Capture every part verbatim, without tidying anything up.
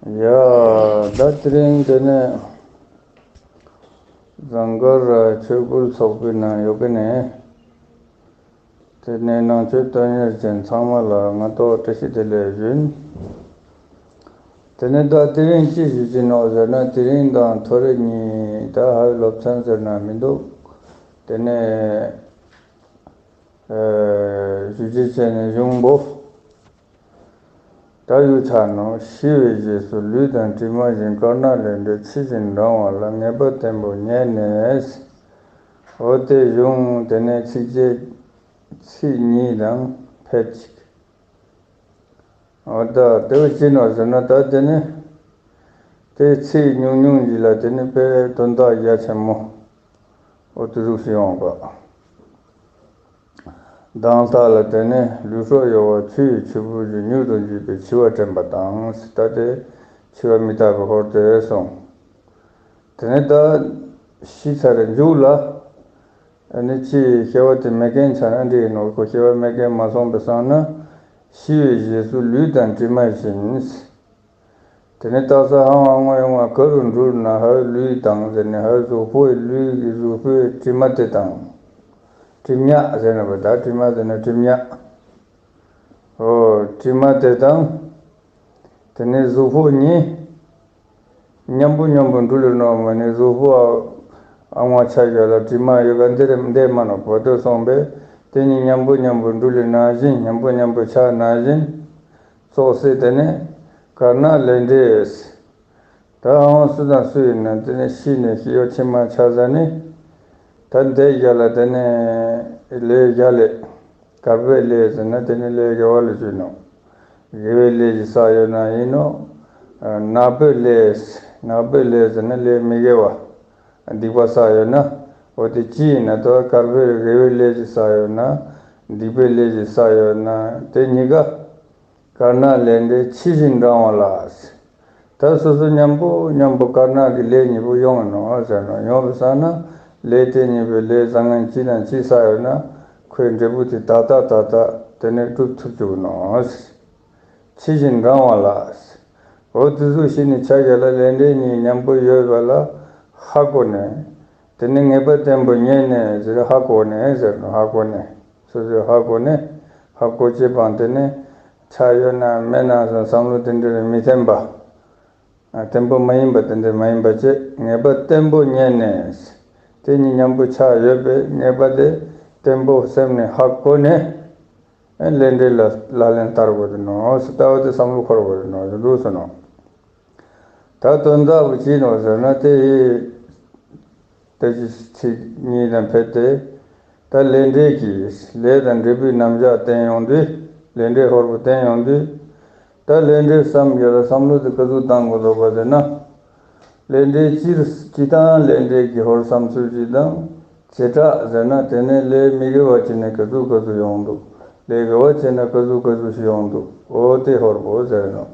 ཡ། ད་དེ་རིང་དེ་ནས་ཟངས་དཀར་ཆོས་སྐུལ་ཚོགས་པའི་ནང་ཡོད་གི་ནས། དེ་ནས་ནང་ཆོས་དོན་གཉེར་ཅན་ཚང་མ་ལ་སྔ་དྲོ་བཀྲ་ཤིས་བདེ་ལེགས་ཞུ། དེ་ནས་ད་དེ་རིང་ཅི་ཞུ་གི་ནོག་ཟེར་ན། དེ་རིང་དང་ཐོ་རེ་གཉིས་ད་ཧའི་སློབ་ཚན་ཟེར་ན་མི་འདུག་དེ་ནས་ཞུ་རྒྱུ་བྱས་ནས་གཞུང་པོ། ད་ཡུ་ཆ་ནོ། ཤི་བའི་རྗེས་སུ་ལུས་དང་གྲིབ་མ་བཞིན། དཀར་ནག་ལས་འབྲས་ཕྱི་བཞིན་འབྲང་བ་ལ། ངེས་པ་བརྟན་པོ་རྙེད་ནས། འོ་དེ་གཞུང་དེ་ནས་ཚིགས་བཅད་ཚིག་གཉིས་དང་ཕལ་གཅིག་འོ་ད་དེ་བས་ཅི་ནོ་ཟེར་ན། ད་དེ་ནི་དེ་ཚིག་ཉུང་ཉུང་ཞིག་ལ་དེ་ནི་དཔེ་དོན་དག་རྒྱ་ཆེན་མོ་འོ་དེ་ཟུག་ཞིག་ཡོང་ག་དང་ཐ་ལ་དེ་ནི་ལུས་སྲོག་གཡོ་བ་ཆུ་ཡི་ཆུ་བུར་གྱི་མྱུ་གུ་དང་བཅས་པའི་འཆི་བ་དྲན་པ་དང་། ད་དེ་འཆི་བ་མི་རྟག་པའི་ཧོར་དེ་སོང་། དེ་ནི་ད་ཤི་ཚར་རེ་མཇུག་ལ། ཨ་ནི་ཅི་སྐྱེ་བ་དེ་མེད་མཁན་ཆ་ན་འགྲིག་ནོ། ཁོ་སྐྱེ་བ་མེད་མཁན་མ་སོང་པ་སང་ན། ཤི་བའི་རྗེས་སུ་ལུས་དང་གྲིབ་མ་བཞིན། དེ་ནས་རྟགས་གསལ་ཧ་ཝང་ངོ་ཡོང་བ་ག་རུ་འགྲུལ་ན། ཧའི་ལུས་དང་ཟེར་ནས་ཧའི་གཟུགས་པོའི་ལུས་ཀྱི་གཟུགས་པོའི་གྲིབ་མ་དེ་དང་། གྲིབ་ཉག་ཟེར་ན་བ། ད་གྲིབ་མ་ཟེར་ན་གྲིབ་ཉག་འོ་གྲིབ་མ་དེ་དང་། དེ་ནས་གཟུགས་པོ་གཉིས། མཉམ་པོ་མཉམ་པོ་འགྲུལ་ལེ་ནོ་མ་ནི་གཟུགས་པོ་ཨ་ངོ་ཆ་རྒྱ་ལ་གྲིབ་མ་ཡོད་ག་འདི་རེ་འདས་མ་ནོ་བོ་དོ་སོང་པས། དེ་གཉིས་མཉམ་པོ་མཉམ་པོ་འགྲུལ་ལེ་ན་བཞིན། མཉམ་པོ་མཉམ་པོ་ཆགས་ན་བཞིན། ཙོགས་སེ་དེ་ནས་དཀར་ནག་ལས་འབྲས། ད་ཨང་སུ་དང་སུ་ཡིན་ན་དེ་ནས་ཤི་ནས་ཤི་ཡོ་ཕྱི་མ་ཆགས་ས་ནི། ད་འདས་རྒྱ་ལ་དེ་ནས་ལས་རྒྱ་ལས། དཀར་པོའི་ལས་ཟེར་ན་དེ་ནི་ལས་དགེ་བ་ལ་ཞུ་ནོ། དགེ་བའི་ལས་ཀྱི་བསགས་ཡོད་ན་ཡིན་ནོ། ནག་པོའི་ལས། ནག་པོའི་ལས་ཟེར་ན་ལས་མི་དགེ་བ། སྡིག་པ་བསགས་ཡོད་ན། འོ་དེ་ཅི་ཡིན་ན་དོ་དཀར་པོའི་དགེ་བའི་ལས་ཀྱི་བསགས་ཡོད་ན། སྡིག་པའི་ལས་ཀྱི་བསགས་ཡོད་ན་དེ་གཉིས་ཀ་དཀར་ནག་ལས་འབྲས་ཕྱི་བཞིན་འབྲང་བ་ལ། ད་སོ་སོ་མཉམ་པོ་མཉམ་པོ་དཀར་ནག་གི་ལས་གཉིས་པོ་ཡོང་ངེ་ནོ་ཟེར་ནོ། ཡོང་བའི་སང་ན་ལས་དེ་གཉིས་པོའི་ལས་བཟང་ངན་ཅི་དང་ཅི་བསགས་ཡོད་ན་ཁོའི་འབྲས་བུ་དེ་ད་ལྟ་ད་ལྟ་དེ་ནས་སྒྲུབ་ཐུབ་བཅུག་ནོ། ཕྱི་བཞིན་འབྲང་བ་ལ། འོ་དེ་ཚོ་ཤི་ནས་ཆ་རྒྱ་ལ་ལས་འབྲས་གཉིས་མཉམ་པོ་ཡོད་པ་ལ་ཧ་གོ་ནས། དེ་ནས་ངེས་པ་བརྟན་པོ་རྙེད་ནས་ཟེར། ཧ་གོ་ནས་ཟེར་ནོ། ཧ་གོ་ནས། སོ་སོས་ཧ་གོ་ནས། ཧ་གོ་བྱེད་པའང་དེ་ནས་ཆགས་ཡོད་ན་མེད་ན་བསམ་བློ་དེ་འདྲ་མི་འཐེན་པ། བརྟན་པོ་མ་ཡིན་པ་དེ་འདྲ་མ་ཡིན་པ་བྱས། ངེས་པ་བརྟན་པོ་རྙེད་ནས། དེ་གཉིས་མཉམ་པོ་ཆགས་ཡོད་པས་ངེས་པ་དེ་བརྟན་པོ་སེམས་ནས་ཧ་གོ་ནས། ལས་འབྲས་ལ་ལག་ལེན་བསྟར་དགོས་ནོ། ལྟ་བ་དེ་བསམ་བློ་འཁོར་དགོས་ནོ་འདུག་ཟེར་ནོ། ད་དོན་དག་པོ་ཅི་ནོ་ཟེར་ན་དེ་ཡི། དེ་ཅི་ཚིག་གཉིས་དང་ཕལ་ཏེ། ད་ལས་འབྲས་ཀྱི་ལས་དང་འབྲས་བུའི་རྣམ་གཞག་བསྟན་ཡོང་དུས། ལས་འབྲས་ཧོར་པོ་བསྟན་ཡོང་དུས། ད་ལས་འབྲས་བསམ་རྒྱ་ལ་བསམ་བློ་དེ་ག་ཚོད་བཏང་དགོས་འདུག་པ་ཟེར་ན། ལས་འབྲས་སྤྱིར་སྤྱི་དང་ལས་འབྲས་ཀྱི་ཧོར་བསམ་ཚུལ་གཅིག་དང་། བྱེ་བྲག་ཟེར་ན་དེ་ནས་ལས་མི་དགེ་བ་བྱས་ན་ག་ཚོད་ག་ཚོད་ཡོང་འདུག་ལས་དགེ་བ་བྱས་ན་ག་ཚོད་ག་ཚོད་ཞིག་ཡོང་འདུག་འོ་དེ་ཧོར་པོ་ཟེར་ནོ།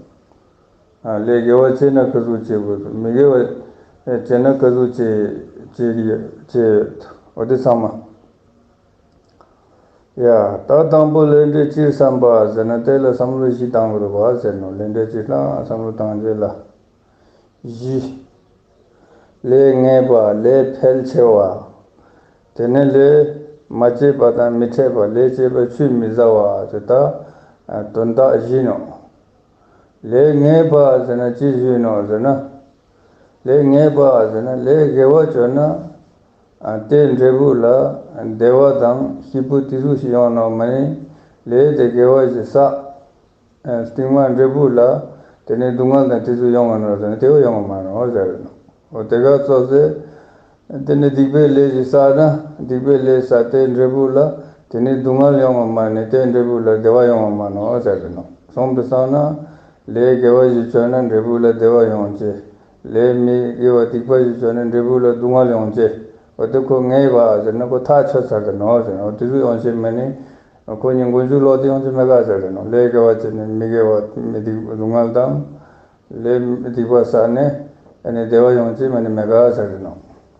ལས་དགེ་བ་བྱས་ན་ག་ཚོད་བྱེད་དགོས་འདུག་མི་དགེ་བ་བྱས་ན་ག་ཚོད་བྱེད་བྱེད་ཀྱི་ཡོད། འོ་དེ་ཚང་མ། ཡ། ད་དང་པོ་ལས་འབྲས་སྤྱིར་བསམ་པ་ཟེར་ན་དེ་ལ་བསམ་བློ་བཞི་བཏང་དགོས་རེད་པ་ཟེར་ནོ། ལས་འབྲས་སྤྱིར་ལ་བསམ་བློ་བཏང་རྗེས་ལ། བཞི། ལས་ངེས་པ། ལས་ཕལ་ཆེ་བ། དེ་ནས་ལས་མ་བྱས་པ་དང་མི་འཕྲད་པ། ལས་བྱས་པ་ཆུད་མི་ཟ་བ་ཟེར། ད་དོན་དག་བཞི་ནོ། ལས་ངེས་པ་ཟེར་ན་ཅི་ཞུ་ནོ་ཟེར་ན། ལས་ངེས་པ་ཟེར་ན་ལས་དགེ་བ་བྱོས་ན། ཨ། དེའི་འབྲས་བུ་ལ་བདེ་བ་དང་སྐྱིད་པོ་དེ་ཚོ་ཞིག་ཡོང་ནོ་མ་ཡིན། ལས་དེ་དགེ་བ་ཞིག་བསགས། ཨ། རྟིང་མ་འབྲས་བུ་ལ་དེ་ནས་སྡུག་བསྔལ་དང་དེ་ཚོ་ཡོང་ངེ་ནོ་ཟེར་ན་དེ་བ་ཡོང་ངེ་མ་ནོ་ཟེར་ནོ། འོ་དེ་ག་ཙོགས་སེ། དེ་ནས་སྡིག་པའི་ལས་ཞིག་བསགས་ན་སྡིག་པའི་ལས་བསགས་དེའི་འབྲས་བུ་ལ་དེ་ནས་སྡུག་བསྔལ་ཡོང་ངེ་མ་ནས་དེའི་འབྲས་བུ་ལ་བདེ་བ་ཡོང་ངེ་མ་ནོ་ཟེར་ནོ། སོང་པའི་སང་ན། ལས་དགེ་བ་ཞིག་བྱོས་ན་འབྲས་བུ་ལ་བདེ་བ་ཡོང་ཅེས། ལས་མི་དགེ་བ་སྡིག་པ་ཞིག་བྱོས་ན་འབྲས་བུ་ལ་སྡུག་བསྔལ་ཡོང་ཅེས། འོ་དེ་ཁོ་ངེས་པ་ཟེར་ན་ཁོ་ཐག་ཆོད་ཚར་གི་ནོ་ཟེར། འོ་དེ་ཚོ་ཡོང་ཅེས་མ་ནི། ཁོ་གཉིས་མགོ་མཇུག་ལོག་སྟེ་ཡོང་ཅེས་མེད་ག་ཟེར་གི་ནོ། ལས་དགེ་བ་བྱས་ནས་མི་དགེ་བ་མི་སྡིག་སྡུག་བསྔལ་དང་། ལས་སྡིག་པ་བསགས་ནས་ཨ་ནི་བདེ་བ་ཡོང་ཅེས་མ་ནི་མེད་ག་ཟེར་གི་ནོ།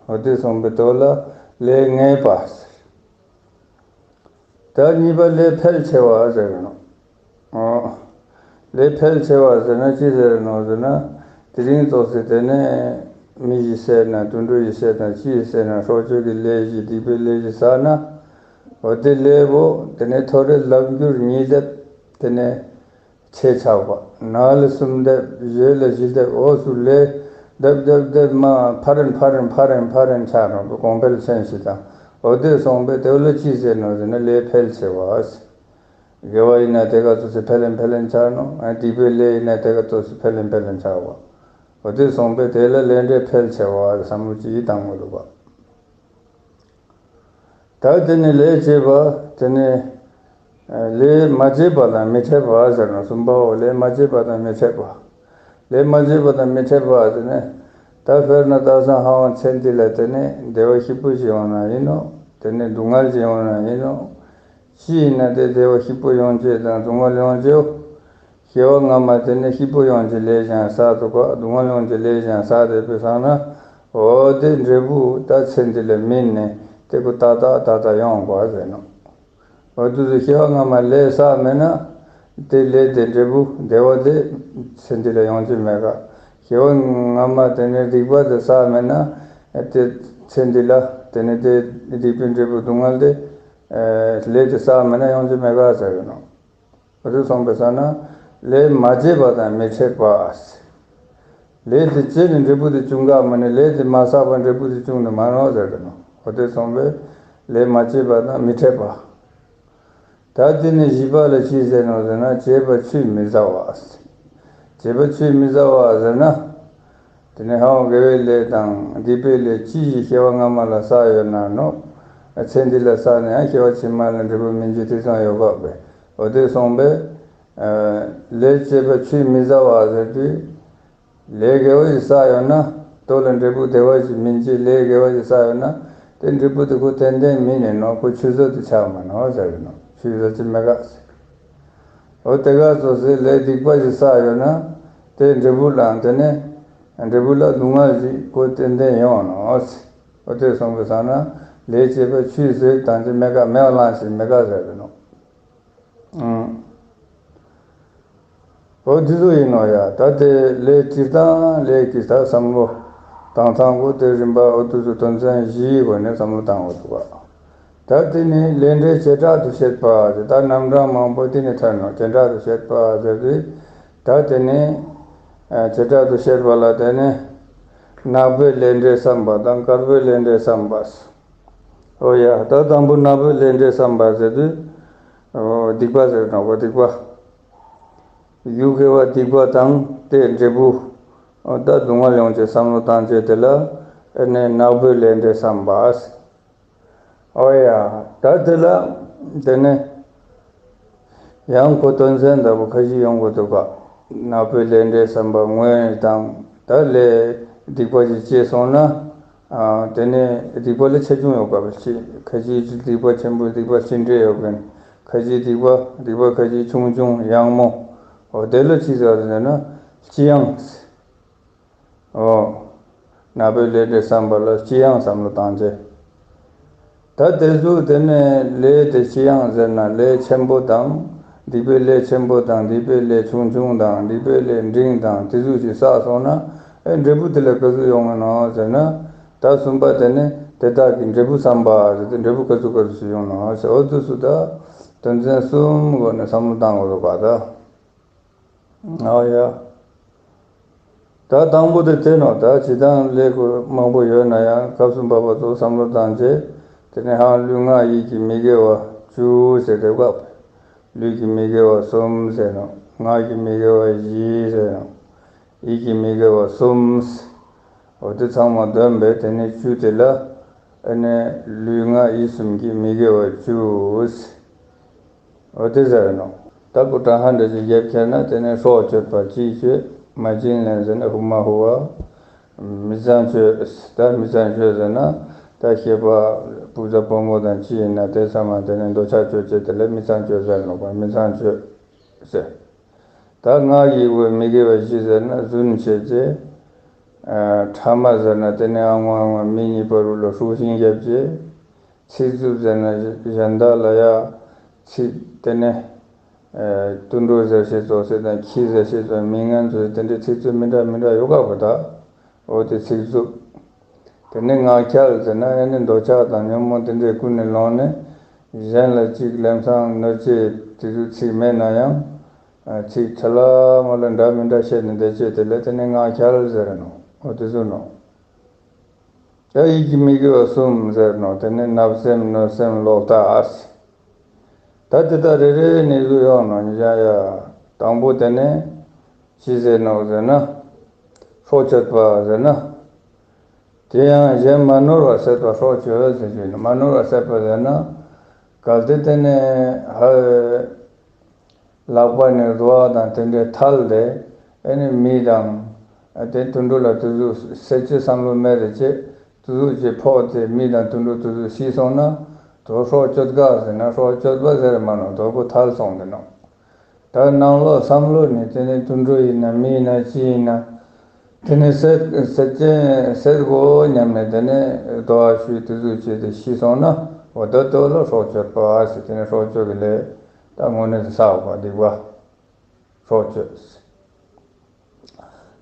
འོ་དེ་སོང་པའི་ཐོག་ལ་ལས་ངེས་པ་ཟེར། ད་གཉིས་པ་ལས་ཕལ་ཆེ་བ་ཟེར་གི་ནོ། ཨོ། ལས་ཕལ་ཆེ་བ་ཟེར་ན་ཅི་ཟེར་ནོ་ཟེར་ན། དེ་རིང་ཙོགས་སེ་དེ་ནས་མི་ཡི་སེར་ན་དུད་འགྲོ་ཡི་སེར་ན་ཅི་ཡི་སེར་ན་སྲོག་གཅོད་ཀྱི་ལས་བཞི་སྡིག་པའི་ལས་བཞི་བསགས་ན། འོ་དེ་ལས་པོ་དེ་ནས་མཐོ་རིས་ལྷ་བསྒྱུར་ཉིས་ལྡབ་དེ་ནས་ཆེ་ཆགས་པ། ནག་ལས་གསུམ་ལྡབ་གཞོན་ལས་བཞི་ལྡབ་འོ་སུ་ལས་ལྡབ་ལྡབ་ལྡབ་མ་འཕར་རན་འཕར་རན་འཕར་རན་འཕར་རན་ཆགས་ནོ་གོང་འཕེལ་ཕྱིན་ཞིག་དང་། འོ་དེ་སོང་པས་དེ་ལ་ཅི་ཟེར་ནོ་ཟེར་ན་ལས་འཕེལ་ཆེ་བ། དགེ་བ་ཡིན་ན་དེ་ག་ཙོགས་སེ་འཕེལ་ལེན་འཕེལ་ལེན་ཆགས་ནོ། ཨ་སྡིག་པའི་ལས་ཡིན་ན་དེ་ག་ཙོགས་སེ་འཕེལ་ལེན་འཕེལ་ལེན་ཆགས་པ། འོ་དེ་སོང་པས་དེ་ལ་ལས་འབྲས་འཕེལ་ཆེ་བ་བསམ་བློ་ཅིག་བཏང་དགོས་འདུག་པ། ད་དེ་ནི་ལས་བྱེད་པ་དེ་ནི་ལས་མ་བྱས་པ་དང་མི་འཕྲད་པ་ཟེར་ནོ། གསུམ་པའོ་ལས་མ་བྱས་པ་དང་མི་འཕྲད་པ། ལས་མ་བྱས་པ་དང་མི་འཕྲད་པ་དེ་ནི་ད་དཔེར་ན་ད་སང་ཧ་བང་ཚེ་འདི་ལ་དེ་ནི་བདེ་བ་སྐྱིད་པོ་ཞིག་ཡོང་ན་ཡིན་ནོ། དེ་ནི་སྡུག་བསྔལ་ཞིག་ཡོང་ན་ཡིན་ནོ། ཅི་ཡིན་ན་དེ་བདེ་བ་སྐྱིད་པོ་ཡོང་ཅེས་དང་སྡུག་བསྔལ་ཡོང་ཅེའོ། སྐྱེ་བ་སྔ་མ་དེ་ནི་སྐྱིད་པོ་ཡོང་ཅེས་ལས་ཀྱང་བསགས་འདུག་ག། སྡུག་བསྔལ་ཡོང་ཅེས་ལས་ཀྱང་བསགས་བསྡད་པའི་སང་ན། འོ་དེ་འབྲས་བུ་ད་ཚེ་འདི་ལ་སྨིན་ནས་དེ་ཀོ་ཏག་ཏག་ཏག་ཏག་ཡོང་དགོས་ཟེར་ནོ། འོ་དུས་སུ་སྐྱེ་བ་སྔ་མ་ལས་བསགས་མེད་ན། དེ་ལས་དེ་འབྲས་བུ་བདེ་བ་དེ་ཚེ་འདི་ལ་ཡོང་ཅེས་མེད་ག། སྐྱེ་བ་སྔ་མ་དེ་ནི་སྡིག་པ་དེ་བསགས་མེད་ན། དེ་ཚེ་འདི་ལ་དེ་ནི་དེ་སྡིག་པའི་འབྲས་བུ་སྡུག་བསྔལ་དེ། ལས་དེ་བསགས་མེད་ན་ཡོང་ཅེས་མེད་ག་ཟེར་གི་ནོ། འོ་དེ་སོང་པའི་སང་ན། ལས་མ་བྱས་པ་དང་མི་འཕྲད་པ། ལས་དེ་བྱས་ནས་འབྲས་བུ་དེ་བྱུང་ག་མ་ནི་ལས་དེ་མ་བསགས་པར་འབྲས་བུ་དེ་བྱུང་ནི་མ་ནོ་ཟེར་གི་ནོ། འོ་དེ་སོང་པས་ལས་མ་བྱས་པ་དང་མི་འཕྲད་པ། ད་དེ་ནི་བཞི་པ་ལ་ཅི་ཟེར་ནོ་ཟེར་ན་བྱས་པ་ཆུད་མི་ཟ་བ། བྱས་པ་ཆུད་མི་ཟ་བ་ཟེར་ན། དེ་ནི་ཧ་བང་དགེ་བའི་ལས་དང་སྡིག་པའི་ལས་ཅི་ཞིག་སྐྱེ་བ་སྔ་མ་ལ་བསགས་ཡོད་ན་ནོ། ཚེ་འདི་ལ་བསགས་ནས་ཡང་སྐྱེ་བ་ཕྱི་མ་ལ་འབྲས་བུ་སྨིན་རྒྱུ་དེ་ཙམ་ཡོད་པ་བས། འོ་དེ་སོང་པས། ལས་བྱས་པ་ཆུད་མི་ཟ་བ་ཟེར་དུས། ལས་དགེ་བ་ཞིག་བསགས་ཡོད་ན། དོ་ལ་འབྲས་བུ་བདེ་བ་ཞིག་སྨིན་ཅེས་ལས་དགེ་བ་ཞིག་བསགས་ཡོད་ན། དེ་འབྲས་བུ་དེ་ཁོ་ཏན་ཏན་སྨིན་ནས་ནོ། ཁོ་ཆུད་ཟོས་དེ་ཆགས་མ་ནོ་ཟེར་གི་ནོ། ཆུད་ཟོས་ཅི་མེད་ག། འོ་དེ་ག་ཙོགས་སེ་ལས་སྡིག་པ་ཞིག་བསགས་ཡོད་ན། དེ་འབྲས་བུ་ལའང་དེ་ནས་འབྲས་བུ་ལ་སྡུག་བསྔལ་ཞིག་ཁོ་ཏན་ཏན་ཡོང་ནོ། འོ་དེ་སོང་པའི་སང་ན་ལས་བྱས་པ་ཆུད་ཟོས་དང་ཅི་མེད་ག། མེད་པ་ལང་ཞིག་མེད་ག་ཟེར་གི་ནོ། ཨང་། འོ་འདི་ཚོ་ཡིན་ནོ་ཡ། ད་དེ་ལས་སྤྱིར་བཏང་ལས་ཀྱི་ད་བསམ་བློ་བཏང་སྟངས་གོ་དེ་རིམ་པ་འོ་དུས་སུ་དོན་ཚན་བཞིའི་སྒོ་ནས་བསམ་བློ་བཏང་དགོས་འདུག་ག། ད་དེ་ནི་ལས་འབྲས་བྱེ་བྲག་ཏུ་བཤད་པ་དེ་ད་རྣམ་གྲངས་མང་པོ་དེ་ནི་ཐོན་ནོ། བྱེ་བྲག་ཏུ་བཤད་པ་ཟེར་དུས་ད་དེ་ནི་བྱེ་བྲག་ཏུ་བཤད་པ་ལ་དེ་ནི་ནག་པོའི་ལས་འབྲས་བསམ་པ་དང་དཀར་པོའི་ལས་འབྲས་བསམ་པ། འོ་ཡ། ད་དང་པོ་ནག་པོའི་ལས་འབྲས་བསམ་པ་ཟེར་དུས། འོ་སྡིག་པ་ཟེར་ནོ་གོ། སྡིག་པ། ཡུལ་དགེ་བ་སྡིག་པ་དང་དེ་འབྲས་བུ། འོ་ད་སྡུག་བསྔལ་ཡོང་ཅེས་བསམ་བློ་བཏང་ཅེས་དེ་ལ་ཨེ་ནས་ནག་པོའི་ལས་འབྲས་བསམ་པ། འོ་ཡ། ད་དེ་ལ་དེ་ནས་ཡང་ཁོ་དོན་ཚན་ལྟ་བུ་ཁ་ཅིག་ཡོང་དགོས་འདུག་ག། ནག་པོའི་ལས་འབྲས་བསམ་པ་དངོས་དང་ད་ལས་སྡིག་པ་ཞིག་སྐྱེས་སོང་ན། དེ་ནས་སྡིག་པ་ལ་ཆེ་ཆུང་ཡོད་པ་ཅི། ཁ་ཅིག་སྡིག་པ་ཆེན་པོ་སྡིག་པ་ཅི་འདྲ་ཡོད་མཁན། ཁ་ཅིག་སྡིག་པ་སྡིག་པ་ཁ་ཅིག་ཆུང་ཆུང་ཡང་མོ། འོ་དེ་ལ་ཅི་ཟེར་ཟེར་ན་ལྕི་ཡང་། འོ། ནག་པོའི་ལས་འབྲས་བསམ་པ་ལ་ལྕི་ཡང་བསམ་བློ་བཏང་ཅེས། ད་དེ་ཚོ་དེ་ནས་ལས་དེ་ལྕི་ཡང་ཟེར་ན་ལས་ཆེན་པོ་དང་། སྡིག་པའི་ལས་ཆེན་པོ་དང་སྡིག་པའི་ལས་ཆུང་ཆུང་དང་སྡིག་པའི་ལས་འབྲིང་དང་དེ་ཚོ་ཞིག་བསགས་སོང་ན། ཨེ་འབྲས་བུ་དེ་ལ་ག་ཚོད་ཡོང་ངེས་ནོ་ཟེར་ན། ད་གསུམ་པ་དེ་ནི་དེ་དག་གི་འབྲས་བུ་བསམ་པ་ཟེར་ཏེ་འབྲས་བུ་ག་ཚོད་ག་ཚོད་ཞིག་ཡོང་ནོ་ཟེར། འོ་དུས་སུ་ད་དོན་ཚན་གསུམ་སྒོ་ནས་བསམ་བློ་བཏང་དགོས་རེད་པ་ད། ཨོ་ཡ། ད་དང་པོ་དེ་དེ་ནོ། ད་ཇི་ལྟར་ལས་ཀོ་མང་པོ་ཡོད་ན་ཡང་སྐབས་སུ་བབ་པ་ཚོ་བསམ་བློ་བཏང་རྗེས་དེ་ནས་ཧང་ལུས་ངག་ཡིད་ཀྱི་མི་དགེ་བ་བཅུ་ཟེར་དེ་བབ། ལུས་ཀྱི་མི་དགེ་བ་གསུམ་ཟེར་ནོ། ངག་གི་མི་དགེ་བ་བཞི་ཟེར་ནོ། ཡིད་ཀྱི་མི་དགེ་བ་གསུམ། འོ་དེ་ཚང་མ་བསྡོམས་པས་དེ་ནས་བཅུ་དེ་ལ། ཨ་ནི་ལུས་ངག་ཡིད་གསུམ་གྱི་མི་དགེ་བ་བཅུ། འོ་དེ་ཟེར་ནོ། ད་ཀོ་ཀྲང་ཧ་འདྲ་ཅིག་རྒྱབ་ཁྱེར་ན་དེ་ནས་སྲོག་གཅོད་པ་གཅིག་གཅོད། མ་བྱིན་ལེན་ཟེར་ན་ཧུ་མ་ཧུ་བ། མི་ཚངས་སྤྱོད། ད་མི་ཚངས་སྤྱོད་ཟེར་ན་ད་སྐྱེས་པ་བུ་ཚ་བུ་མོ་དང་ཅི་ཡིན་ན་དེ་ཚང་མ་དེ་ནས་འདོད་ཆགས་གཅོད་བྱེད་དེ་ལ་མི་ཚངས་སྤྱོད་ཟེར་ནོ་པ། མི་ཚངས་སྤྱོད་ཟེར། ད་ངག་གི་བའི་མི་དགེ་བ་བཞི་ཟེར་ན་རྫུན་བྱེད་ཅེས། ཨ་ཕྲ་མ་ཟེར་ན་དེ་ནས་ཨ་ངོ་ཨ་ངོ་མི་གཉིས་བར་ལ་ཧྲུག་ཤིང་རྒྱབ་ཅེས། ཚིག་རྩུབ་ཟེར་ན་གཞན་དག་ལ་ཡ་ཚིག་དེ་ནས་ དུད་འགྲོ་ཟེར་བྱེད་ཙོགས་ཟེར་དང་། ཁྱི་ཟེར་བྱེད་ཙོགས། མི་ངན་ཚོས་དེ་འདྲའི་ཚིག་རྩུབ་མི་འདྲ་མི་འདྲ་ཡོད་ག་པོ་ད། འོ་དེ་ཚིག་རྩུབ། དེ་ནས་ངག་འཁྱལ་ཟེར་ན་ཨེ་ནི་འདོད་ཆགས་དང་ཉོན་མོངས་དེ་འདྲའི་ཀུན་ནས་བསླངས་ནས། གཞན་ལ་ཅིག་ལམ་སང་གནོད་བྱེད་དེ་ཚོ་ཚིག་མེད་ན་ཡང་། ཚིག་ཁྲ་ལ་མ་ལ་འདྲ་མི་འདྲ་བཤད་ནས་བསྡད་བྱས་དེ་ལ་དེ་ནས་ངག་འཁྱལ་ཟེར་ནོ། འོ་དེ་ཚོ་ནོ། ད་ཡིད་ཀྱི་མི་དགེ་བ་གསུམ་ཟེར་ནོ། དེ་ནས་བརྣབ་སེམས་གནོད་སེམས་ལོག་ལྟ་ཨ་སི། ད་དེ་དག་རེ་རེ་ནས་བཟོ་ཡོང་ནོ་ཉི་ཤ་ཡ། དང་པོ་དེ་ནས་ཅི་ཟེར་ནོ་ཟེར་ན། སྲོག་གཅོད་པ་ཟེར་ན། དེ་ཡང་གཞན་མ་ནོར་བར་བསད་པ་སྲོག་གཅོད་ཟེར་རྒྱུ་ཡིན། མ་ནོར་བར་བསད་པ་ཟེར་ན། གལ་ཏེ་དེ་ནས་ཧ། ལག་པ་ནས་རྡོ་བ་དང་དེ་འདྲའི་ཐལ་ཏེ། ཨེ་ནི་མི་དང་། དེ་དུད་འགྲོ་ལ་དུ་ཟུག་བསད་རྒྱུའི་བསམ་བློ་མེད་དེ་བྱས། དུ་ཟུག་ཅིག་ཕོག་སྟེ་མི་དང་དུད་འགྲོ་དུ་ཟུག་ཤི་སོང་ན། དོ་སྲོག་གཅོད་ག་ཟེར་ན་སྲོག་གཅོད་པ་ཟེར་མ་ནོ། དོ་པོ་ཐལ་སོང་དེ་ནོ། ད་ནང་ལོགས་བསམ་བློ་ནི་དེ་ནི་དུད་འགྲོ་ཡིན་ན་མི་ཡིན་ན་ཅི་ཡིན་ན། དེ་ནི་བསད་བསད་ཅན་བསད་དགོ་སྙམ་ནས་དེ་ནི་དོ་བ་ཞུས་དུ་ཟུག་བྱས་ཏེ་ཤི་སོང་ན། འོ་ད་དོ་ལ་སྲོག་གཅོད་པ་ཟེར། དེ་ནི་སྲོག་གཅོད་ཀྱི་ལས་ད་དངོས་གནས་སུ་བསགས་པ་སྡིག་པ། སྲོག་གཅོད།